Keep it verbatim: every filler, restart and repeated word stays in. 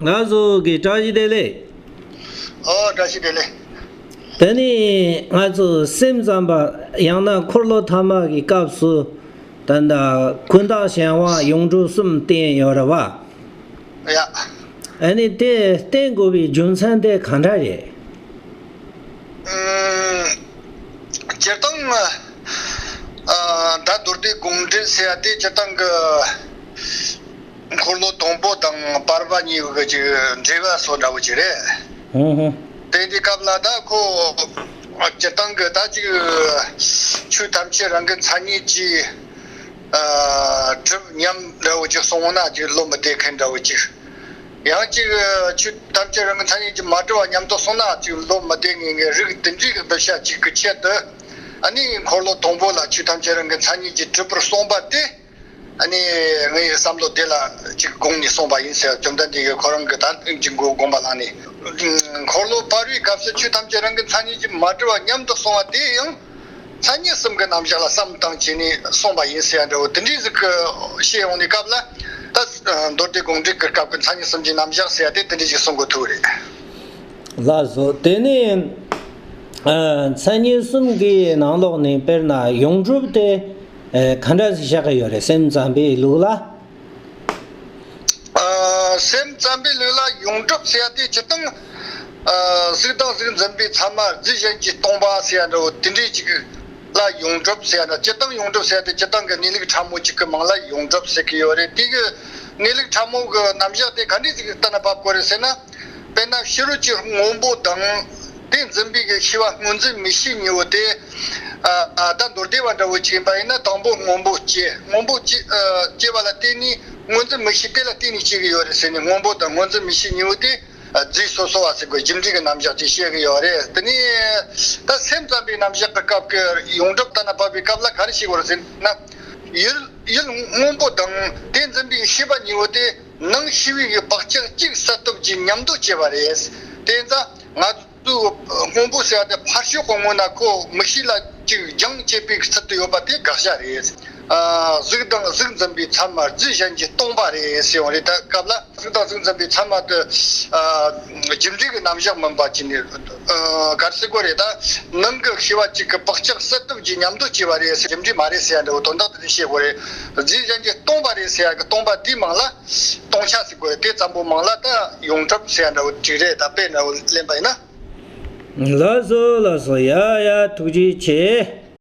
ང་ཚོ་གི་བཀྲ་ཤིས་བདེ་ལེགས། ཨོ་བཀྲ་ཤིས་བདེ་ལེགས། དེ་ནི་ང་ཚོ་སེམས་ཙམ་པ་ཡང་ན་འཁོར་ལོ་ཐ་མ་གི་སྐབས་སུ་ད་ལྟ་ཀུན་བཏགས་གཞན་དབང་ཡོངས་གྲུབ་གསུམ་བསྟན་ཡོད་རེད་བ། ཡ། ཨ་ནི་དེ་བསྟན་དགོས་པའི་རྒྱུ་མཚན་དེ་ག་འདྲ་རེད། ཨུམ། སྤྱིར་བཏང་ཨ་ད་མདོ་སྡེ་དགོངས་འགྲེལ་ཟེར་ཡ་དེ་སྤྱིར་བཏང་གི་འཁོར་ལོ་དང་པོ་དང་བར་པ་གཉིས་ཀྱི་ཅིག་འབྲེལ་བ་སོགས་འདྲ་བོ་ཅིག་རེད། ཧུམ་ཧུམ། དེ་འདི་སྐབས་ལ་ད་ཁོ་སྤྱིར་བཏང་གི་ད་ཅིག་ཆོས་ཐམས་ཅད་རང་གི་མཚན་ཉིད་ཀྱིས་ཨ་གྲུབ་སྙམ་འདྲ་བོ་ཅིག་གསུངས་ན་ཅིག་བློ་མི་བདེ་མཁན་འདྲ་བོ་ཅིག། ཡང་ཅིག་ཆོས་ཐམས་ཅད་རང་གི་མཚན་ཉིད་ཀྱིས་མ་གྲུབ་པ་སྙམ་དུ་སོང་ན་ཅིག་བློ་མི་བདེ་ངེས་ངེས་རིགས་དེ་འདྲའི་གི་གདུལ་བྱ་ཅིག་གི་ཆེད་དུ། ཨ་ནི་འཁོར་ལོ་དང་པོ་ལ་ཆོས་ཐམས་ཅད་རང་གི་མཚན་ཉིད་ཀྱིས་གྲུབ་པར་གསུངས་པ་དེ། ཨ་ནི་ངའི་བསམ་བློ་དེ་ལ་ཅིག་དགོངས་ནས་གསུངས་པ་ཡིན་ཟེར། བཅོམ་ལྡན་འདས་ཀྱིས་ཁོ་རང་གི་ད་ཀྱི་དགོངས་པ་བླངས་ནས། འཁོར་ལོ་བར་པའི་སྐབས་སུ་ཆོས་ཐམས་ཅད་རང་གི་མཚན་ཉིད་ཀྱིས་མ་གྲུབ་པ་སྙམ་དུ་གསུངས་པ་དེ་ཡང་། མཚན་ཉིད་གསུམ་གྱི་རྣམ་གཞག་ལ་བསམ་བཏང་བྱས་ནས་གསུངས་པ་ཡིན་ཟེར་ཡ་འདྲ་བོ་དེ་འདྲའི་ཟིག་གི་བཤད་ཡོང་ནས་སྐབས་ལ། ད་མདོ་སྡེ་དགོངས་འགྲེལ་གྱི་སྐབས་ཀྱི་མཚན་ཉིད་གསུམ་གྱི་རྣམ་གཞག་ཟེར་ཡ་དེ་དེ་འདྲ་ཞིག་གསུང་དགོས་ཐུག་རེད། ལགས་སོ། དེ་ནས་ཨ་མཚན་ཉིད་གསུམ་གྱི་ནང་ལོགས་ནས་དཔེར་ན་ཡོངས་གྲུབ་དེ་ཨ་ག་འདྲ་ཞིག་བཞག་གི་ཡོད་རེད། སེམས་ཙམ་པའི་ལུགས་ལ། ཨ་སེམས་ཙམ་པའི་ལུགས་ལ་ཡོངས་གྲུབ་ཟེར་ཡ་དེ་སྤྱིར་བཏང་ཨ་གཟུགས་དང་གཟུགས་འཛིན་པའི་མཚན་མ་རྫས་གཞན་གྱིས་སྟོང་པ་ཟེར་ཡ་འདྲ་བོ་དེ་འདྲའི་ཅིག་ལ་ཡོངས་གྲུབ་ཟེར་ཡ་ན། སྤྱིར་བཏང་ཡོངས་གྲུབ་ཟེར་ཡ་དེ་སྤྱིར་བཏང་གི་གནས་ལུགས་ཕྲ་མོ་ཅིག་གི་མིང་ལ་ཡོངས་གྲུབ་ཟེར་གི་ཡོད་རེད། དེ་གི་གནས་ལུགས་ཕྲ་མོ་གི་རྣམ་གཞག་དེ་ག་འདྲས་ཅིག་གཏན་ལ་ཕབ་དགོས་རེད་ཟེར་ན། དཔེར་ན་ཕྱི་རོལ་གྱི་སྔོན་པོ་དང་དེ་འཛིན་པའི་གི་ཤེས་པ་སྔོ་འཛིན་མིག་ཤེས་གཉིས་པོ་དེ། ཨ་ཨ་ད་མདོ་སྡེ་པ་འདྲ་བོ་ཅིག་ཡིན་པ་ཡིན་ན། དང་པོ་སྔོན་པོ་སྐྱེ། སྔོན་པོ་སྐྱེ་ཨ་སྐྱེ་བ་ལ་བརྟེན་ནས་སྔོ་འཛིན་མིག་ཤེས་དེ་ལ་བརྟེན་ནས་སྐྱེ་གི་ཡོད་རེད་ཟེར་ནས། སྔོན་པོ་དང་སྔོ་འཛིན་མིག་ཤེས་གཉིས་པོ་དེ་ཨ་རྫས་སོ་སོ་བ་ཟེར་དགོས། རྒྱུ་འབྲས་ཀྱི་རྣམ་གཞག་ཅིག་བཤད་གི་ཡོད་རེད། དེ་ནས་ད་སེམས་ཙམ་པའི་རྣམ་གཞག་གི་སྐབས་ཀྱི་ཡོངས་གྲུབ་གཏན་ལ་ཕབ་པའི་སྐབས་ལ་ག་རེ་བཤད་དགོས་རེད་ཟེར་ན། ཡུལ་ཡུལ་སྔོན་པོ་དང་དེ་འཛིན་པའི་ཤེས་པ་གཉིས་པོ་དེ་ནང་ཤེས་པའི་གི་བག་ཆགས་གཅིག་གསལ་སྟོབས་ཀྱིས་མཉམ་དུ་སྐྱེ་བ་རེད། དེ་ཙང་ང་ཚོས་སྔོན་པོ་ཟེར་བ་དེ་ཕར་ཕྱོགས་གི་ངོས་ན་ཁོ་མིག་ཤེས་ལ་ཅིག་སྦྱང་བྱེད་པའི་ཚུལ་དུ་ཡོད་པ་དེ་དགག་བྱ་རེད། ཨ་གཟུགས་དང་གཟུགས་འཛིན་པའི་མཚན་མ་རྫས་གཞན་གྱིས་སྟོང་པ་རེད་ཟེར་ཡོང་རེད། ད་སྐབས་ལ་གཟུགས་དང་གཟུགས་འཛིན་པའི་མཚན་མ་དེ་ཨ་རྒྱུ་འབྲས་ཀྱི་རྣམ་གཞག་མིན་པ་ཅིག་ནས། ཨ་ག་རེ་ཟེར་དགོས་རེད། ད་ནང་གི་ཤེས་པ་གཅིག་གི་བག་ཆགས་གསལ་སྟོབས་ཀྱིས་མཉམ་དུ་སྐྱེ་བ་རེད་ཟེར། རྒྱུ་འབྲས་མ་རེད་ཟེར་ཡ་འདྲ་བོ་དོན་དག་དེ་འདྲ་བཤད་དགོས་རེད། རྫས་གཞན་གྱིས་སྟོང་པ་རེད་ཟེར་ཡ་གི་སྟོང་པ་དེའི་མིང་ལ་སྟོང་ཆ་ཟེར་དགོས་རེད། དེ་ཙམ་པོ་མིང་ལ་ད་ཡོངས་གྲུབ་ཟེར་ཡ་འདྲ་བོ་ཅིག་རེད། ད་དཔེ་འདྲ་བོ་ལེན་པ་ཡིན་ན། ལགས་སོ་ལགས་སོ། ཡ་ཡ་ཐུགས་རྗེ་ཆེ།